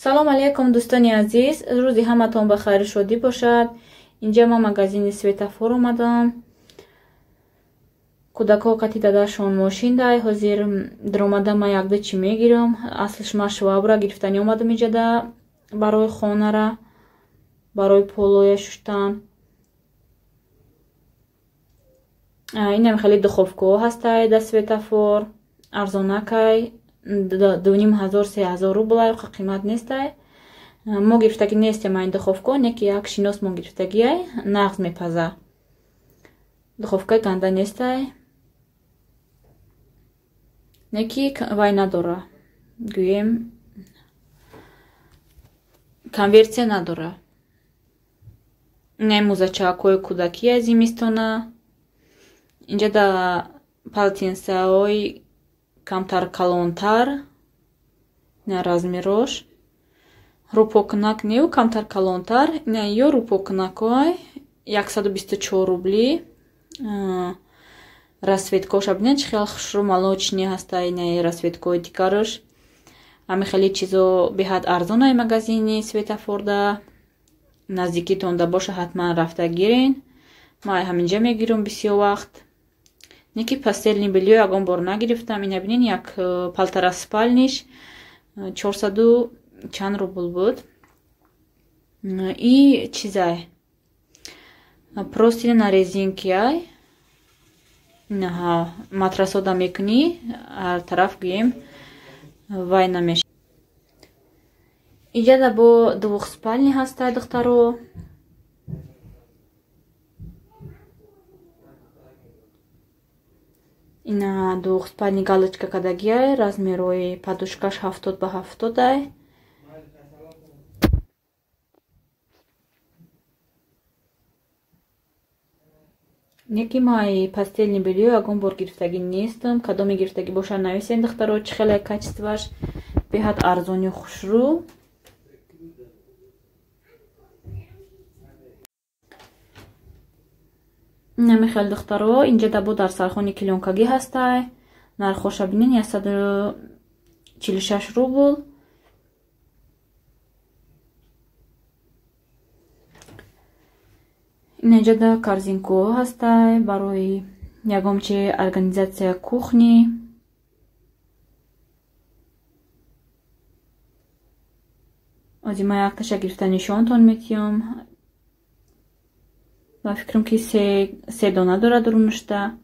Салом алейкум, дӯстони азиз. Рӯзи ҳаматон ба хайру шодӣ бошад. Инҷа ман магазини Светофор омадам. Кӯдакҳо қати дадашон мошин дай. Ҳозир даромада ман якда чӣ мегирам. Аслиш ман швабра гирифтанӣ омадам иҷада барои хонара, барои полоя шуштан. Инам хеле духовкаҳо ҳастай дар Светофор. Арзонакай. 2500 3000 рублай, қимат нестай. Мо гирифтагӣ нестем айн духовка, не ки як шинос мо гирифтагиай, нағз мепаза. Духовкаи ганда нестай. Не ки вай надора. Гӯем конверсия надора. Ин музачакҳои кӯдакия зимистона. Инҷа да полотенцаҳои камтар калонтар, ина размерош. Рӯпокунак неу камтар калонтар, ина ё рӯпокунакҳой 124 рубли. Расцветкоша бинед чӣ хел хушрӯ молочный ҳаста, ина расцветкои дигараш. Ҳами хеле чизо беҳад арзонай магазини Светофорда. Наздикитонда боша ҳатман рафта гирен. Ман ҳаминҷа мегирам бисёр вақт. Не ки постельный бельё ягон бор нагирифтам. Ина бинед як полтора спальниш 400 чанд рубл буд. И чизай простыня на резинкиай. Инаҳа матрасода мекунӣ, ҳар тараф гӯем вай намешавад. Инҷа бо двухспальни ҳастай, духтаро. Ина двухспальни галочка кадагиай, размерои подушкаш 70 ба 70-ай. Неки май постельный бельё ягон бор гирифтагӣ нестам. Кадоме гирифтагӣ бошад нависен, духтаро, чӣ хеле качестваш беҳад арзоню хушрӯ. Инами хел, духтаро, инҷа да бо дарсархони клёнкагӣ ҳастай. Нархоша бинен 146 рубл. Инҷа да корзинкаҳо ҳастай барои ягон чи организатсия кухни. Ози ман якташа гирифта нишонтон метиём. Ба фикрам ки се дона дорад рунушта.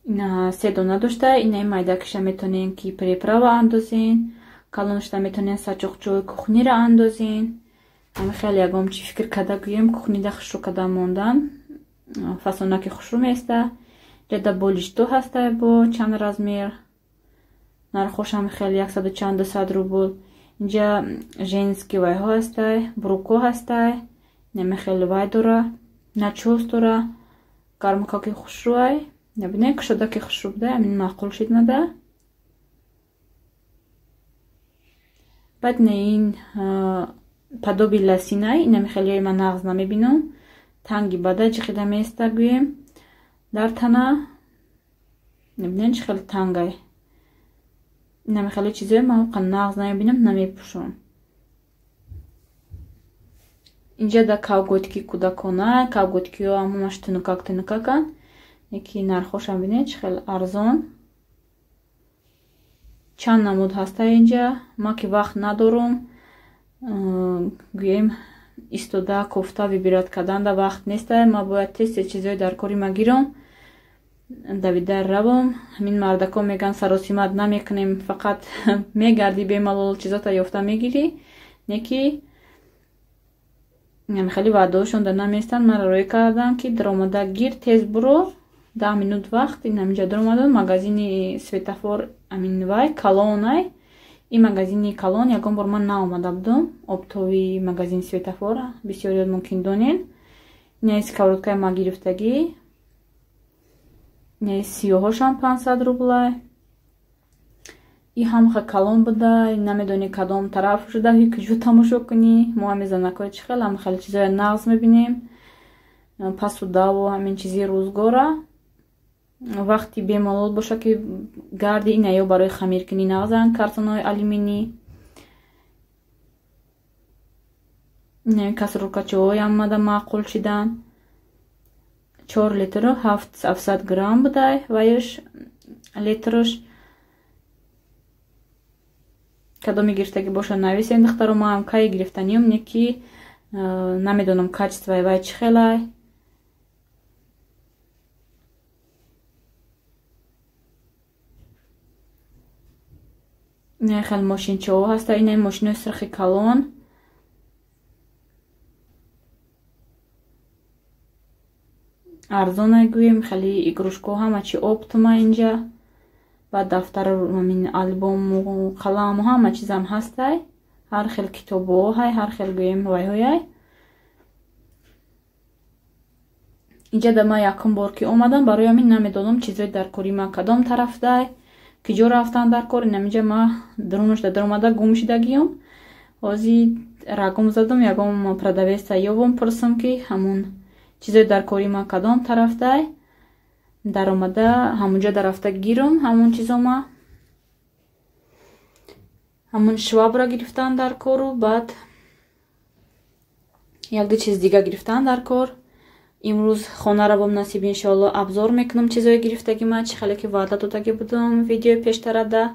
Ина се дона дошта. Ина майдакиша метонен ки приправа андозен, калонушта метонен сачоқчои кухнира андозен. Ҳами хеле ягон чи фикр када гӯем кухнида хушрӯ када мондан, фасонаки хушрӯ меиста. Ҷада болишто ҳастай бо чанд размер. Нархошам хеле 100 чанд 200 рубл. Инҷа женский вайҳо ҳастай, бруко ҳастай. Нами хеле вай дора, начос дора, гармкаки хушрӯай. Набинед кушодаки хушрӯ буда, амин маъқул шид нада. Баъд на ин подоби ласинай, инами хелеҳои ман нағз намебинам. Танги бада ҷиқида меиста гӯем дар тана. Набинед чӣ хеле тангай. Инами хеле чизое ман оқа нағз намебинам, намепӯшам. Инҷа да кавготки кӯдакона, кавготкиҳо ҳамаш тунукак тунукаканд. Яки нархошам бинед чӣ хеле арзон. Чанд намуд ҳаста инҷа. Ман ки вақт надорам, гӯем истода кофта выбират кардан да вақт нестай. Ман бояд тез тез чизҳои дар кори ма гирам, давида равам. Ҳамин мардакҳо мегӯянд саросимат намекунем, фақат мегардӣ бемалол чизота ёфта мегирӣ. Не ки хеле ваъдаҳошон да намеистанд. Манро рӯй кардам ки даромада гир, тез буро, 10 минут вақт. Ин ҳаминҷа даромадам магазини Светофор, амин вай калонай. Ин магазини калон ягон бор ман наомада будам. Оптовый магазини Светофор бисёриёт мумкин донен. Ина сковородкаи ма гирифтагӣ. Ина сиёҳошам 500 рублай. И ҳамха калон буда, намедонӣ кадом тараф шуда, куҷо тамошо кунӣ. Мо ҳами занакҳои чӣ хел ҳам хеле чизоя нағз мебинем. Пасудаву ҳамин чизи рӯзгора. Вақти бемалол боша ки гарди инаё барои хамиркунӣ нағзан картонҳои алюминӣ. Касруркачаҳоям мада маъқул шидан. 4 литру 700 грамм будай ваяш литруш. Кадоми гирифтагӣ боша нависен духтаро, маам кай гирифтаниём, не ки намедонам качествои вай чӣ хелай. Ина хел мошинчаҳо ҳаста, ина мошинои сирхи калон. Арзон гӯем, хеле игрушко ҳама чи оптума инҷа. Баъд дафтар, ҳамин албому қаламу ҳама чизам ҳастай. Ҳар хел китобҳо ҳай, ҳар хел гӯем вайҳояй. Инҷа да ман якум бор ки омадам, барои ҳамин намедонам чизои дар кори ман кадом тарафдай, киҷо рафтан дар кор. Инаминҷа ман дурунаш да даромада гум шидагиём. Ҳозир рагум задам, ягон продавеца ёбам, пурсам ки ҳамун чизои дар кори ман кадом тарафдай. Даромада ҳамунҷа дарафта гирам ҳамун чизома. Ҳамун швабра гирифтан дар кору, баъд якду чиз дига гирифтан дар кор. Имрӯз хона равом насиб иншоалло абзор мекунам чизои гирифтаги ман, чӣ хеле ки ваъда додагӣ будам видеои пештарада.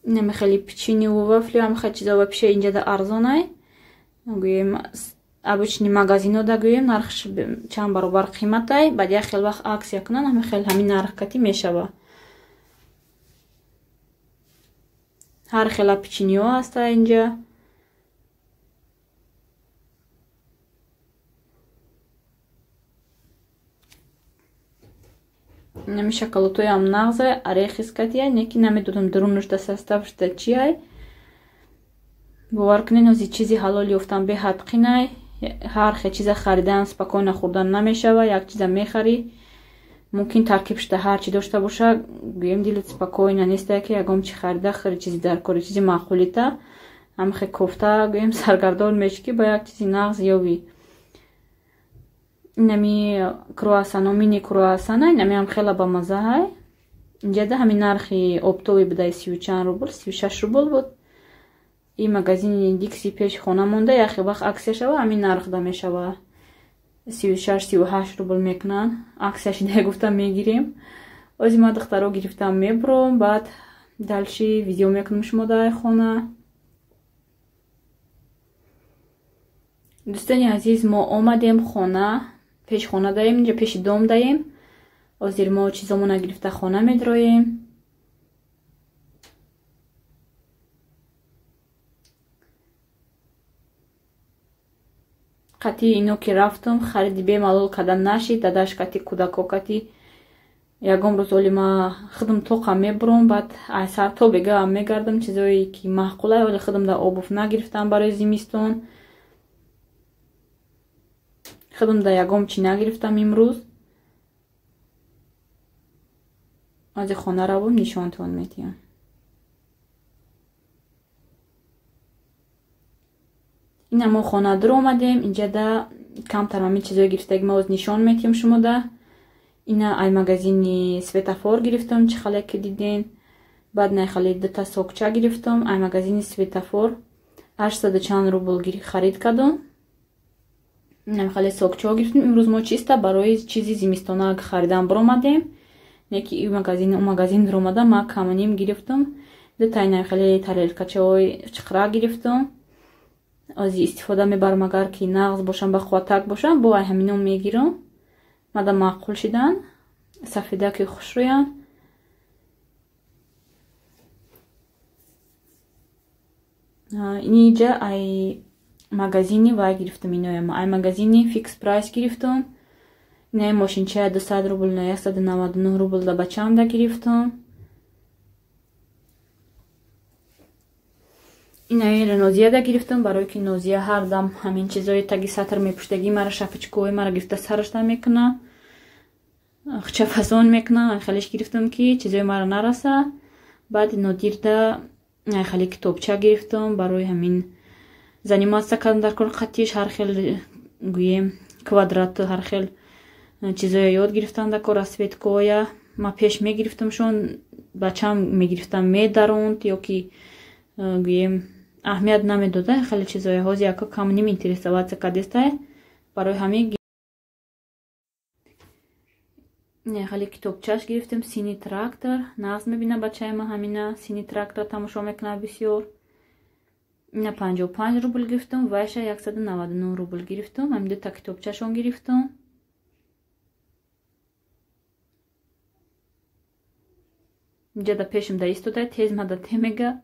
Инаме хеле печеньеву вафли, ҳама хеле чизо вообще инҷада арзонай. Гӯем обычный магазинода гӯем нархш чанд баробар қиматай, баъд як хел вақт аксия кунан, ҳама хел ҳамин нарх кати мешава. Ҳар хела печеньеҳо ҳаста инҷа. Инами шоколадҳоям нағзай, орехис катия, не ки намедонам дурунаш да составшда чиай. Бовар кунед, ҳозир чизи ҳалол ёфтан беҳад қинай. Ҳар хел чиза харидан, спокойно хӯрдан намешава. Як чиза мехарӣ, мумкин таркиб шуда ҳар чи дошта боша, гӯем дилат спокойно нестае ки ягон чи харида хӯри, чизи дар кори, чизи маъқулита. Ҳама хел кофта гӯем саргардон мешӣ ки ба як чизи нағз ёвӣ. Инами круассано, мини круассана, инами ҳам хела бамаззаҳай. Инҷада ҳамин нархи оптовӣ будай 30 чанд рубл, 36 рубл буд. Ин магазини Дикси пеши хона монда, яхе вақт аксия шава, ҳамин нархда мешава. 36-38 рубл мекунанд. Аксия шида гуфта мегирем. Ози ма духтаро гирифтам мебурам, баъд дальше видео мекунам шумо дар хона. Дӯстони азиз, мо омадем хона, пеш хона даем, инҷа пеши дом даем. Ҳозир мо чизомона гирифта хона медроем. Қати ино ки рафтам, хариди бемалол карда нашид, дадаш қати кӯдако қати ягон рӯз оли ма худам тоқа мебурам, баъд ай сар то бегаам мегардам, чизое ки маъқулай, оли худам да обуф нагирифтам барои зимистон. Худам да ягон чи нагирифтам имрӯз. Ҳозир хона равам нишонтон медиҳам. Ина мо хона дур омадем, инҷа да камтар ҳамин чизое гирифтаги ма оз нишон медиҳам шумо да. Ина ай магазини Светофор гирифтам, чӣ хале ки диден. Баъд най хали дута сокча гирифтам, ай магазини Светофор 800 чанд рубл харид кардам. Ина хали сокчаҳо гирифтем. Имрӯз мо чиста барои чизи зимистона харидан баромадем. Не ки ин магазин, у магазин дуромада ма камним гирифтам. Дута ина хали тарелкачаҳои чиқра гирифтам. Ози истифода мебарам, агар ки нағз бошам, ба қувваттак бошам, бо ай ҳамино мегирам. Мада маъқул шидан, сафедаки хушрӯянд. Инҷа ай магазини вай гирифтам, иноям ай магазини Фикс Прайс гирифтам. Инаи мошинчая 200 рубл на 199 рубл да бачамда гирифтам. Инаи Нозияда гирифтам, барои ки Нозия ҳар дам ҳамин чизои таги сатр мепуштагӣ, мара шапочкои мара гирифта сарашта мекуна, хчафасон мекуна. Хелеш гирифтам ки чизои мара нараса. Баъд Нодирда хеле китобча гирифтам барои ҳамин Заниматься кардан дар кор қатиш ҳар хел гӯем квадрат, ҳар хел чизоя ёд гирифтан дар кор, расцветкоя. Ма пеш мегирифтамшон, бачам мегирифтам медаронд ё ки гӯем аҳамият намедода хеле чизоя. Ҳозир яко кам ним интересоваться кардестай. Барои ҳамин хеле китобчаш гирифтем. Синий трактор нағз мебина бачаи ма, ҳамина синий трактор тамошо мекунад бисёр. Ина 55 рубл гирифтам, вайша 199 рубл гирифтам. Ҳамин дута китобчашон гирифтам. Инҷа да пешам да истода, тез ма да темега.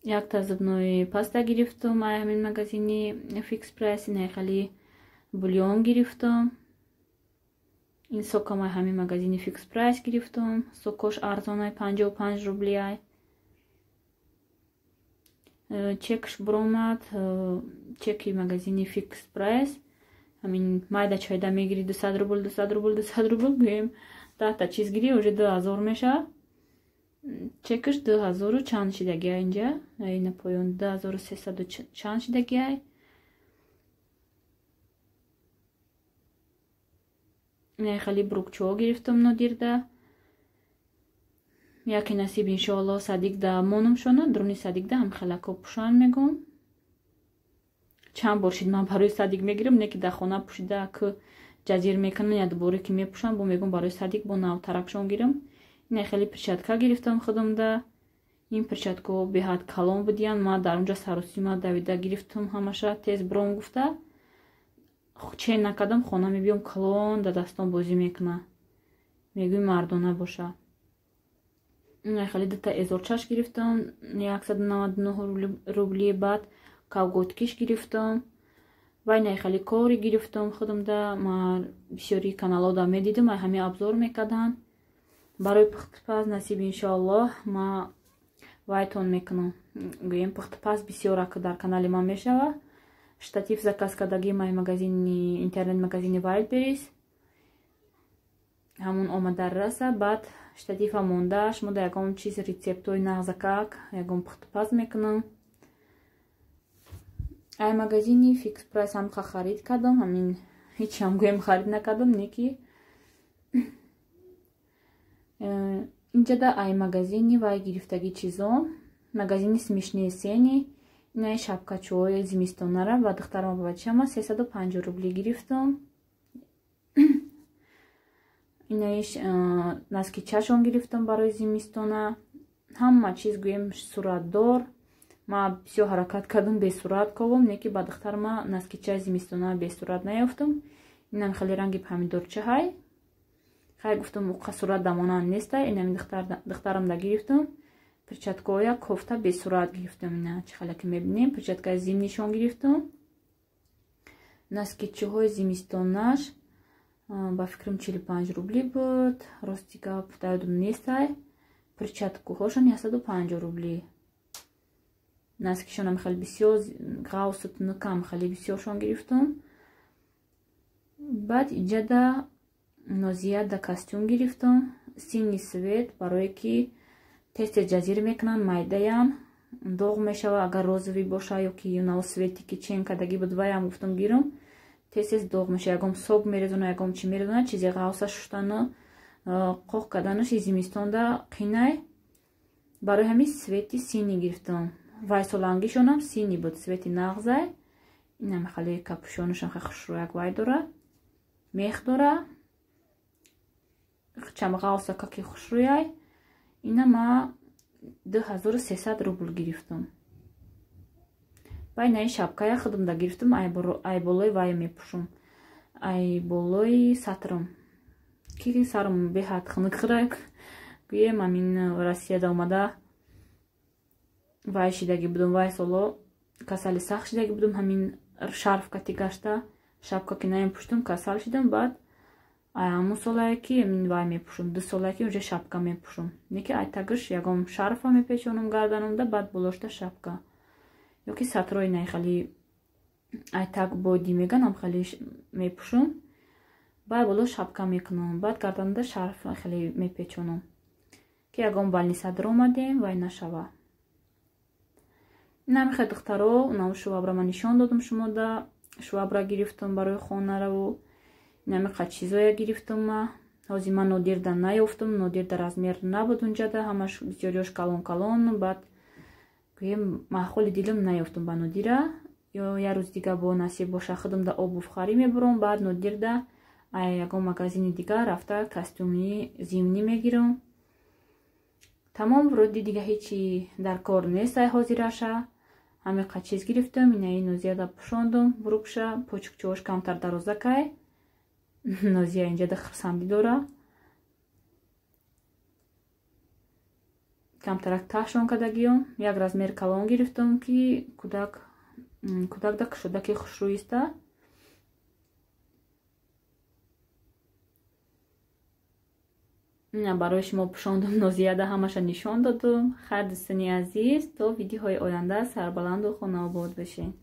Якта зубной паста гирифтам ай ҳамин магазини Фикс Прайс, ина хеле бульон гирифтам. Ин сокам ай ҳамин магазини Фикс Прайс гирифтам. Сокош арзон ай 55 рубли ай. Чекш буромад, чеки магазини Фикс Прайс. Ҳамин майда чайда мегири 200 рубл, 200 рубл, 200 рубл, гӯем 10 та чиз гири, уже 2000 мешавад. Чекаш 2000 чанд шидагиай инҷа, ина поён 2300 чанд шидагиай. Ина хеле брукчо гирифтам нодирда. Яке насиб иншоалло садик да монум шона, друни садик да ҳам хелако пушан мегум. Чанд бор шид ман барои садик мегирам, не ки дар хона пушида ки ҷазир мекунам, я дубора ки мепушам, бо мегум барои садик бо навтаракшон гирам. Ина хеле перчатка гирифтам худамда. Ин перчаткаҳо беҳад калон будиянд. Ман дар онҷа саросима давида гирифтам ҳамаша, тез бром гуфта. Чен накардам, хона мебиём калон дар дастон бозӣ мекуна. Мегӯй мардона боша. Ина хеле дута эзорчаш гирифтам, 199 рубли. Баъд колготкиш гирифтам. Ва ина хеле кори гирифтам худамда. Ман бисёри каналҳода медидам, ай ҳамин обзор мекарданд. Барои пухтупаз насиб иншоаллоҳ ма вайтон мекунам. Гӯем пухтупаз бисёр ак дар канали ман мешава. Штатив заказ кардагӣ май магазини интернет магазини Wildberries. Ҳамон омада раса, баъд штатива монда, шумо да ягон чиз рецептҳои нағзакак, ягон пухтупаз мекунам. Ай магазини Фикс Прайс ҳам харид кардам, ҳамин ҳеч ҳам гӯем харид накардам, не ки инҷа да ай магазини вай гирифтагӣ чизо, магазини Смешные цены, инаи шапкачои зимистонара ба духтарам ба бачама 350 рубли гирифтам. Инаиш носкичашон гирифтам барои зимистона. Ҳама чиз гӯем суратдор. Ма бисёр ҳаракат кардам бесурат ковам, не ки ба духтарма носкичаи зимистона бесурат наёфтам. Инам хеле ранги помидорча ҳай. Хай гуфтам уқа сурат дамонанд нестай, инами духтарам да гирифтам. Перчаткоя кофта бесурат гирифтам, ина чӣ хеле ки мебинем, перчаткаи зимнишон гирифтам. Носкичиҳои зимистонаш ба фикрам 45 рубли буд, рости гап даёдум нестай. Перчаткаҳошон 150 рубли. Носкишонам хеле бисёр ғавсу тунукам хеле бисёршон гирифтам. Баъд иҷада Нозия да костюм гирифтам, синий цвет, барое ки тез тез ҷазир мекунанд, майдаям доғ мешава, агар розовый боша ё ки юнав цвети ки чен кардагӣ буд, ваям гуфтам гирам, тез тез доғ меша, ягон сок мерезона, ягон чи мерезона, чизе ғавса шуштану қоқ карданаш зимистонда қинай. Барои ҳамин цвети синий гирифтам. Вай солангишонам синий буд, цвети нағзай. Инам хеле капюшонашам хеле хушрӯяк вай дора, мех дора, чамғавса каки хушрӯяй. Ина ма 2300 рубл гирифтам. Ва инаи шапкая худам да гирифтам, ай болои вай мепӯшам, ай болои сатрам, ки сарам беҳад хунук хӯрак. Гӯем ҳамин Россияда омада вай шидагӣ будам, вай соло касали сахт шидагӣ будам, ҳамин шарф кати гашта, шапка ки намепӯштам, касал шидам. Баъд ҳамун солае ки вай мепӯшам, 2 солае ки уже шапка мепӯшам, не ки ай тагиш ягон шарфа мепечонам гарданамда, баъд болошта шапка ё ки сатрои най хеле ай таг боди меганам, хеле мепӯшам, баъд боло шапка мекунам, баъд гарданамда шарф хеле мепечонам. Ки ягон больница даромадем, вай нашава. Инами хел, духтаро, унам швабра ман нишон додам шумода. Швабра гирифтам барои хонараву инами қа чизоя гирифтам ма. Ҳозир ман Нодирда наёфтам, Нодирда размер набуд унҷада, ҳамаш бисёриёш калон калон, баъд гӯем маъқули дилам наёфтам ба Нодира. Ё як рӯз дига бо насиб боша худам да обув харӣ мебурам, баъд Нодирда ягон магазини дигар рафта костюми зимний мегирам. Тамом, вроде дига ҳечи дар кор нест ай ҳозираша. Ҳамиқа чиз гирифтам, инаи Нозияда пӯшондум брукша, почукчаош камтар дарозакай. Нозия инҷада хурсандӣ дора. Камтарак таҳшон кардагиём, як размер калон гирифтам, ки кӯдакда кушодаки хушрӯиста. Ина барои шумо пӯшондум, Нозияда ҳамаша нишон додум. Хайр, дӯстони азиз, то видеоҳои оянда сарбаланду хонаобод бошед.